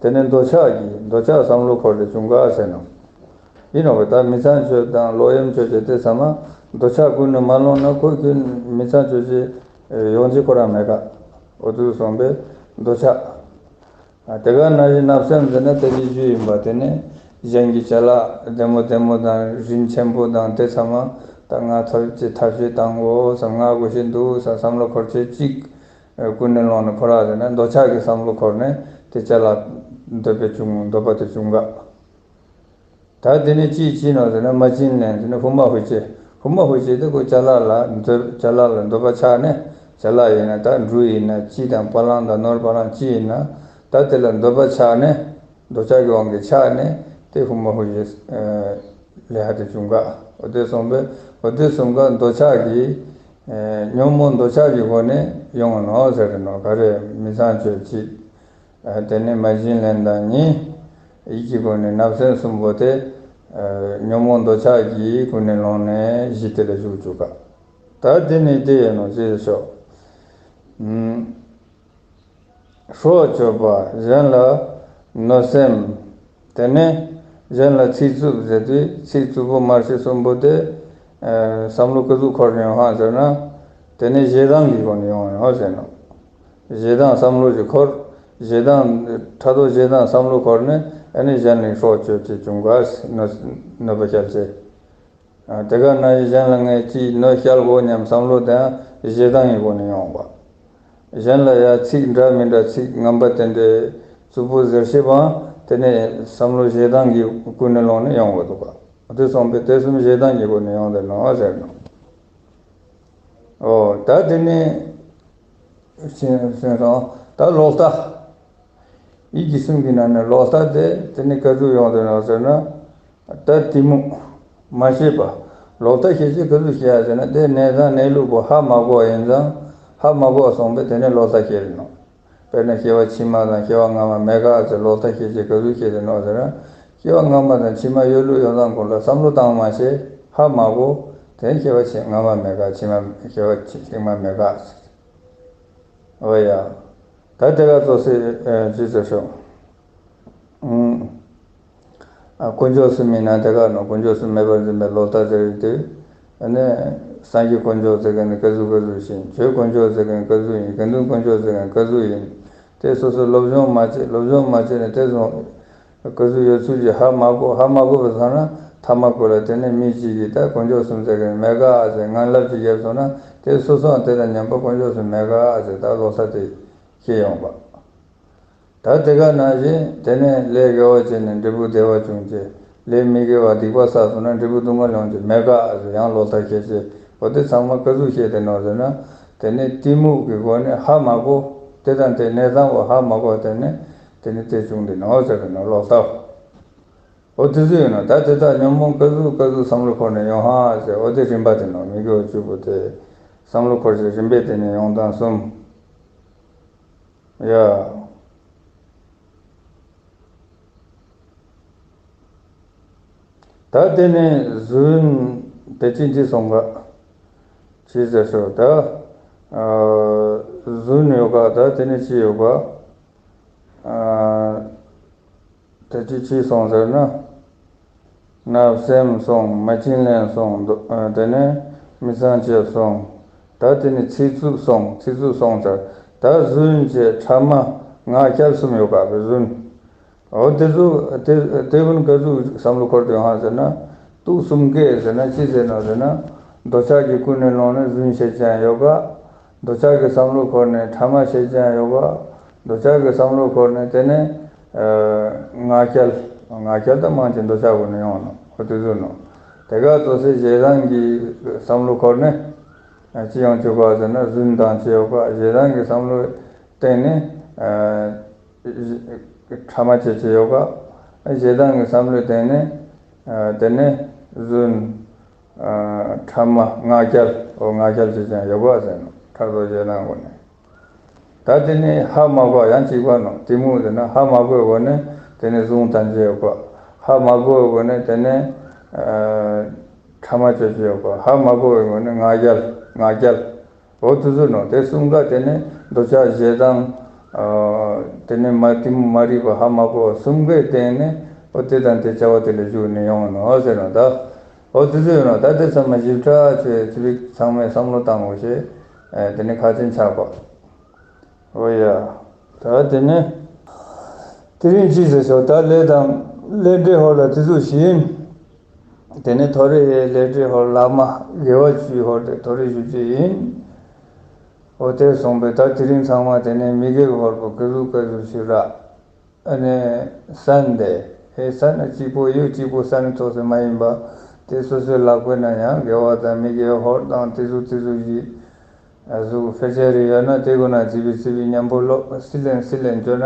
དེ་ནི་འདོད་ཆགས་ཀྱིས་འདོད་ཆགས་བསམ་བློ་འཁོར་ཏེ་བྱུང་ག་ཟེར་ནོ། ཡིན་ནོ། ད་མི་ཚངས་སྤྱོད་དང་ལོག་གཡེམ་སྤྱོད་བྱེད་དེ་ཚང་མ་འདོད་ཆགས་ཀུན་ནས་མ་སློང་ན་ཁོ་ཀུན་མི་ཚངས་སྤྱོད་ཅིག་ཡོང་ཅིག་ཁོ་རང་མེད་ག་འོ་དུས་སོང་པས་འདོད་ཆགས། དེ་ག་ནང་བཞིན་བརྣབ་སེམས་ཟེར་ན་དེ་གི་རྒྱུ་ཡིན་པ། དེ་ནི་གཞན་གྱི་ཅ་ལག་བདེ་མོ་བདེ་མོ་དང་རིན་ཆེན་པོ་དང་དེ་ཚང་མ་ད་ང་ཐོབ་ཅིག་ཐབས་ཤེས་བཏང་དགོས་བསམ། ང་དགོས་ཤེས་འདུག་བསམ་བསམ་བློ་འཁོར་བྱེད་ཅིག་ཀུན་ནས་སློང་ནས་ཁོ་ར་ཟེར་ན་འདོད་ཆགས་ཀྱི་བསམ་བློ་འཁོར་ནས་དེ་ཅ་ལག་འདོད་པའི་བྱུང་འདོད་པ་དེ་བྱུང་ག་ད་དེ་ནས་ཅི་བྱིན་ནོ་ཟེར་ན་མ་བྱིན་ལེན། དེ་ནས་ཧུ་མ་ཧུ་ཅེ། ཧུ་མ་ཧུ་ཅེ་དེ་ཁོ་ཅ་ལག་ལ་འདོད་ཅ་ལག་ལ་འདོད་པ་ཆགས་ནས། ཅ་ལག་ཡིན་ན་ད་འབྲུ་ཡིན་ན་ཅི་དང་བ་ལང་དང་ནོར་བ་ལང་ཅི་ཡིན་ན་ད་དེ་ལ་འདོད་པ་ཆགས་ནས། འདོད་ཆགས་ཀྱི་དབང་གིས་ཆགས་ནས་དེ་ཧུ་མ་ཧུ་ཅེ་ལས་ཧ་དེ་བྱུང་ག་འོ་དེ་སོང་པས་འོ་དེ་སོང་ག་འདོད་ཆགས་ཀྱི་ཉོན་མོངས་འདོད་ཆགས་ཀྱི་སྒོ་ནས་ཡོང་ནོ་ཟེར་ནོ། ག་རེ་མི་ཚངས་སྤྱོད་ཅིག་དེ་ནས་མ་བྱིན་ལེན་དང་གཉིས། ཡིད་ཀྱི་སྒོ་ནས་བརྣབ་སེམས་གསུམ་པོ་དེ། ཉོན་མོངས་འདོད་ཆགས་ཀྱིས་ཀུན་ནས་སློང་ནས་གཞི་དེ་ལ་ཞུགས་བཅུག་ག་ད་དེ་ནི་དེ་ཡིན་ནོ་ཅེས་ཤོག་ཧྲོ་སྤྱོད་པ། གཞན་ལ་གནོད་སེམས། དེ་ནས་གཞན་ལ་ཚིག་རྩུབ་ཟེར་དུས་ཚིག་རྩུབ་པོ་མར་ཤེས་གསུམ་པོ་དེ། བསམ་བློ་ཀུན་རྫོབ་འཁོར་ནས་ཡོང་ཧ་ཟེར་ན། དེ་ནས་ཞེ་སྡང་གི་སྒོ་ནས་ཡོང་ཡོང་ཟེར་ནོ། ཞེ་སྡང་བསམ་བློ་ཞིག་འཁོར། ཞེ་སྡང་ཕྲག་དོག་ཞེ་སྡང་བསམ་བློ་འཁོར་ནས་ཨ་ནི་གཞན་ལ་ཧྲོ་སྤྱོད་ཅེས་བྱུང་ག་གནོད་པ་བསྐྱལ་ཅེས། དེ་ག་ནང་བཞིན་གཞན་ལ་ངས་ཅིག་གནོད་སྐྱེལ་དགོས་སྙམ་བསམ་བློ་དེའང་ཞེ་སྡང་གི་སྒོ་ནས་ཡོང་བ། གཞན་ལ་ཡང་ཚིག་འདྲ་མི་འདྲ་ཚིག་ངན་པ་དེ་འདྲའི་རྩུབ་པོ་ཟེར་ཤེས་པའང་དེ་ནས་བསམ་བློ་ཞེ་སྡང་གི་ཀུན་ནས་སློང་ནས་ཡོང་བ་འདུག་ག་དེ་སོང་པས་དེ་གསུམ་ཞེ་སྡང་གི་སྒོ་ནས་ཡོང་དེ་ནོ་ཟེར་ནོ། ཨོ་ད་དེ་ནས་ཤེས་སོང་ད་ལོག་ལྟ། ཡིད་ཀྱི་སེམས་ཀྱི་ནང་ནས་ལོག་ལྟ་དེ་དེ་ནི་ག་ཚོད་ཡོང་དེ་ནོ་ཟེར་ན། ད་གཏི་མུག་མ་ཤེས་པ། ལོག་ལྟ་ཤེས་བྱེད་ག་ཚོད་ཤེས་ཡ་ཟེར་ན་དེ་གནས་སྟངས་གནས་ལུགས་པོ་ཧ་མ་གོ་ཡིན་ཙང་ཧ་མ་གོ་སོང་པས་དེ་ནས་ལོག་ལྟ་ཤེས་རེད་ནོ། དཔེར་ན་སྐྱེ་བ་ཕྱི་མ་དང་སྐྱེ་བ་སྔ་མ་མེད་ག་ཟེར་ལོག་ལྟ་ཤེས་བྱེད་ག་ཚོད་ཤེས་དེ་ནོ་ཟེར་ན། སྐྱེ་བ་སྔ་མ་དང་ཕྱི་མ་ཡོད་ལུགས་ཡོད་སྟངས་སྐོར་ལ་བསམ་བློ་བཏང་མ་ཤེས་ཧ་མ་གོ། དེ་སྐྱེ་བ་ཕྱི་སྔ་མ་མེད་ག་ཕྱི་མ་སྐྱེ་བ་ཕྱི་ཕྱི་མ་མེད་ག་ཟེར། ཨོ་ཡ། ད་དེ་ག་ཚོད་སེ་ཅི་ཟེར་ཤོག་ཨུམ། ཨ་དཀོན་མཆོག་གསུམ་མིན་ན་དེ་ག་ནོ་དཀོན་མཆོག་གསུམ་མེད་པར་འཛིན་པའི་ལོག་ལྟ་ཟེར་དུས། ཨ་ནི་སངས་རྒྱས་དཀོན་མཆོག་ཟེར་མཁན་ནི་ག་ཟུག་ག་ཟུག་ཡིན། ཆོས་དཀོན་མཆོག་ཟེར་མཁན་ག་ཟུག་ཡིན། དགེ་འདུན་དཀོན་མཆོག་ཟེར་མཁན་ག་ཟུག་ཡིན། དེ་སོ་སོས་སློབ་སྦྱོང་མ་བྱས་སློབ་སྦྱོང་མ་བྱས་ནས་དེ་བཟུང་ག་ཟུག་ཡོད་ཚུལ་གྱི་ཧ་མ་གོ་ཧ་མ་གོ་བ་སོང་ན་ཐ་མ་གོ་ལ་དེ་ནས་མི་གཅིག་གིས་ད་དཀོན་མཆོག་གསུམ་ཟེར་མཁན་མེད་ག་ཟེར་ངན་ལབ་ཅིག་བརྒྱབ་སོང་ན་དེ་སོ་སོའང་དེ་དང་མཉམ་པ་དཀོན་མཆོག་གསུམ་མེད་ག་ཟེར་ད་ལོག་ལྟ་དེ་སྐྱེ་ཡོང་བ། ད་དེ་ག་ནང་བཞིན་དེ་ནས་ལས་དགེ་བ་བྱས་ནས་འབྲས་བུ་བདེ་བ་བྱུང་རྗེས་ལས་མི་དགེ་བ་སྡིག་པ་བསགས་སོང་ན་འབྲས་བུ་སྡུག་བསྔལ་ཡོང་རྒྱུ་མེད་ག་ཟེར་ཡང་ལོག་ལྟ་ཤེས་བྱེད་འོ་དེ་ཚང་མ་ག་ཟུག་ཤེས་དེ་ནོ་ཟེར་ན། དེ་ནས་གཏི་མུག་གི་སྒོ་ནས་ཧ་མ་གོ། དེ་དང་དེ་གནས་སྟངས་འོ་ཧ་མ་གོ་དེ་ནས་དེ་ནས་དེ་བྱུང་དེ་ནོ་ཟེར་དེ་ནོ་ལོག་ལྟ། འོ་དེ་ཚོ་ཡོད་ན་ད་དེ་དག་ཉོན་མོངས་ག་ཟུག་ག་ཟུག་བསམ་བློ་འཁོར་ནས་ཡོང་ཧ་ཟེར་འོ་དེ་རིམ་པ་དེ་ནོ་མི་དགེ་བ་བཅུ་པོ་དེ་བསམ་བློ་འཁོར་ཞིག་རིམ་པས་དེ་ནས་ཡོང་སྟངས་གསུམ། ཡ། ད་དེ་ནས་རྫུན་དེ་ཅི་འདི་སོང་ག་ཅི་ཟེར་ཤོག་ད། ཨ་རྫུན་ཡོད་ག་ད་དེ་ནས་ཅི་ཡོད་ག་ཨ་དེ་ཅི་ཅི་སོང་ཟེར་ན། བརྣབ་སེམས་སོང་། མི་བརྩི་ལེན་སོང་། དོ་ཨ་དེ་ནས་མི་ཚངས་སྤྱོད་སོང་། ད་དེ་ནས་ཚིག་རྩུབ་སོང་། ཚིག་རྩུབ་སོང་ཟེར། ད་རྫུན་བཅས་ཕྲ་མ་ངག་འཁྱལ་གསུམ་ཡོད་ག་བའི་རྫུན། འོ་དེ་ཚོ་དེ་དེ་ཀུན་ག་ཚོད་བསམ་བློ་འཁོར་དུ་ཡོང་ཧ་ཟེར་ན། དུག་གསུམ་ཀའི་ཟེར་ན་ཅི་ཟེར་ན་ཟེར་ན། འདོད་ཆགས་ཀྱི་ཀུན་ནས་སློང་ནས་རྫུན་བཤད་ཀྱང་ཡོད་ག་འདོད་ཆགས་ཀྱི་བསམ་བློ་འཁོར་ནས་ཕྲ་མ་བཤད་ཀྱང་ཡོད་ག་འདོད་ཆགས་ཀྱི་བསམ་བློ་འཁོར་ནས་དེ་ནས་ཨ་ངག་འཁྱལ། ངག་འཁྱལ་ད་མང་ཆེ་འདོད་ཆགས་ཀུན་ནས་ཡོང་ནོ་འོ་དེ་ཚོ་ནོ། དེ་ག་ཚོད་སེ་ཞེ་སྡང་གི་བསམ་བློ་འཁོར་ནས་ཅི་ཡོང་ཆོག་ག་ཟེར་ན་རྫུན་དང་ཅི་ཡོད་ག་ཞེ་སྡང་གི་བསམ་བློ་སྟེང་ནས་ཨ་ཕྲ་མ་བྱེད་ཀྱི་ཡོད་ག་ཞེ་སྡང་གི་བསམ་བློའི་སྟེང་ནས་ཨ་དེ་ནས་རྫུན་ཨ་ཕྲ་མ་ངག་འཁྱལ་འོ་ངག་འཁྱལ་བྱེད་ཀྱང་ཡོད་ག་ཟེར་ནོ་ཕྲག་དོག་ཞེ་སྡང་སྒོ་ནས། ད་དེ་ནས་ཧ་མ་གོ་ཡང་གཅིག་པ་ནོ་གཏི་མུག་ཟེར་ན་ཧ་མ་གོའི་སྒོ་ནས་དེ་ནས་རྫུན་དང་ཅི་ཡོད་ག་ཧ་མ་གོའི་སྒོ་ནས་དེ་ནས་ཨ་ཕྲ་མ་བྱེད་ཀྱི་ཡོད་ག་ཧ་མ་གོའི་སྒོ་ནས་ངག་འཁྱལ་ངག་འཁྱལ། འོ་དེ་ཚོ་ནོ་དེ་གསུམ་ཀ་དེ་ནས་འདོད་ཆགས་ཞེ་སྡང་། དེ་ནས་མ་གཏི་མུག་མ་རིག་པ་ཧ་མ་གོ་བ་གསུམ་ཀའི་སྟེང་ནས་འོ་དེ་དང་དེ་བྱ་བ་དེ་ལ་ཞུགས་ནས་ཡོང་ནོ་ཟེར་ནོ་ད། འོ་དེ་ཚོ་ཡོད་ནོ་ད་དེ་ཚང་མ་ཞིབ་ཕྲ་བྱས་ཚུལ་ཚང་མས་བསམ་བློ་བཏང་དགོས་ཞེས་དེ་ནས་ཁ་ཚན་ཆགས་པ། འོ་ཡ། ད་དེ་ནས་དེ་རིང་ཅི་ཟེར་ཤོག་ད་ལས་དང་ལས་འབྲས་ཧོར་ལ་དེ་ཚོ་བཞིན། དེ་ནས་ཐོ་རེ་ལས་འབྲས་ཧོར་བླ་མ་དགེ་བ་བཅུའི་ཧོར་དེ་ཐོ་རེ་ཞུ་རྒྱུ་ཡིན། འོ་དེར་སོང་པས་ད་དེ་རིང་ཚང་མ་དེ་ནས་མི་དགེ་བའི་ཧོར་པོ་ཀི་རུ་ཀི་རུ་ཞུ་ར། ཨ་ནི་ས་འདི་ཧེ་ས་ནི་གཅིག་པོ་ཡུལ་གཅིག་པོ་ས་ནི་ཐོག་སེ་མ་ཡིན་པ། དེ་སོ་སོའི་ལག་པའི་ནང་ཡང་དགེ་བ་དང་མི་དགེ་བའི་ཧོར་དང་དེ་ཚོ་དེ་ཚོ་ཞིག་གཟུགས་ཕལ་ཆེར་རེ་ཡོད་ན་དེ་ཀུན་ན་རྩིས་པའི་རྩིས་པའི་མཉམ་པོ་ལོག་སི་ལེན་སི་ལེན་བཅོས་ན་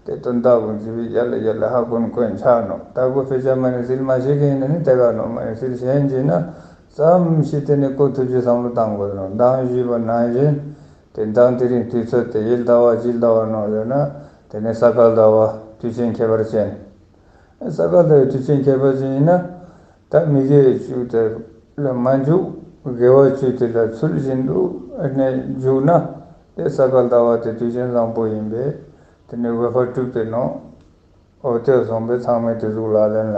དེ་དོན་དག་ཀུན་རྩིས་པའི་ཡར་ལ་ཡར་ལ་ཧ་ཀུན་ཀུན་ཆགས་ནོ། ད་ཀོ་ཕལ་ཆེར་མ་ནི་སིལ་མ་ཤེས་མཁན་ཡིན་ན་ནི་དེ་ག་ནོ་མ་ནི་སིལ་གཞན་གྱིས་ན་ཙམ་ཞིག་དེ་ནི་ཀོ་ཐུབ་ཀྱི་བསམ་བློ་བཏང་དགོས་ནོ། མདང་ཞུས་པ་ནང་བཞིན་དེ་མདང་དེ་རིང་དུས་ཚོད་དེ་ཡུལ་ཟླ་བ་དཔྱིད་ཟླ་བ་ནོ་ཡོད་ན་དེ་ནི་ས་ག་ཟླ་བ་དུས་ཆེན་ཁྱད་པར་ཅན། ས་ག་ཟླ་བའི་དུས་ཆེན་ཁྱད་པར་ཅན་ཡིན་ན། ད་མི་དགེ་བཅུ་དེ་ལ་མ་འཇུག་དགེ་བ་བཅུ་དེ་ལ་ཚུལ་བཞིན་དུ་ནས་འཇུག་ན་དེ་ས་ག་ཟླ་བ་དེ་དུས་ཆེན་བཟང་པོ་ཡིན་པས་དེ་ནི་འོད་ཕ་སྤྲུལ་པའི་ནོ། འོ་དེ་སོང་པས་ཚང་མས་དེ་ཟུག་ལག་ལེན་ལ་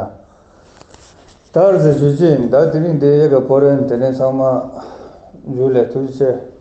བསྟར་ཟེར་ཞུ་ཅི་ཡིན། ད་དེ་རིང་དེ་ཡི་ག་ཕོ་རན་དེ་ནས་ཚང་མ་འཇུག་ལས་ཐུགས་རྗེ་ཆེ།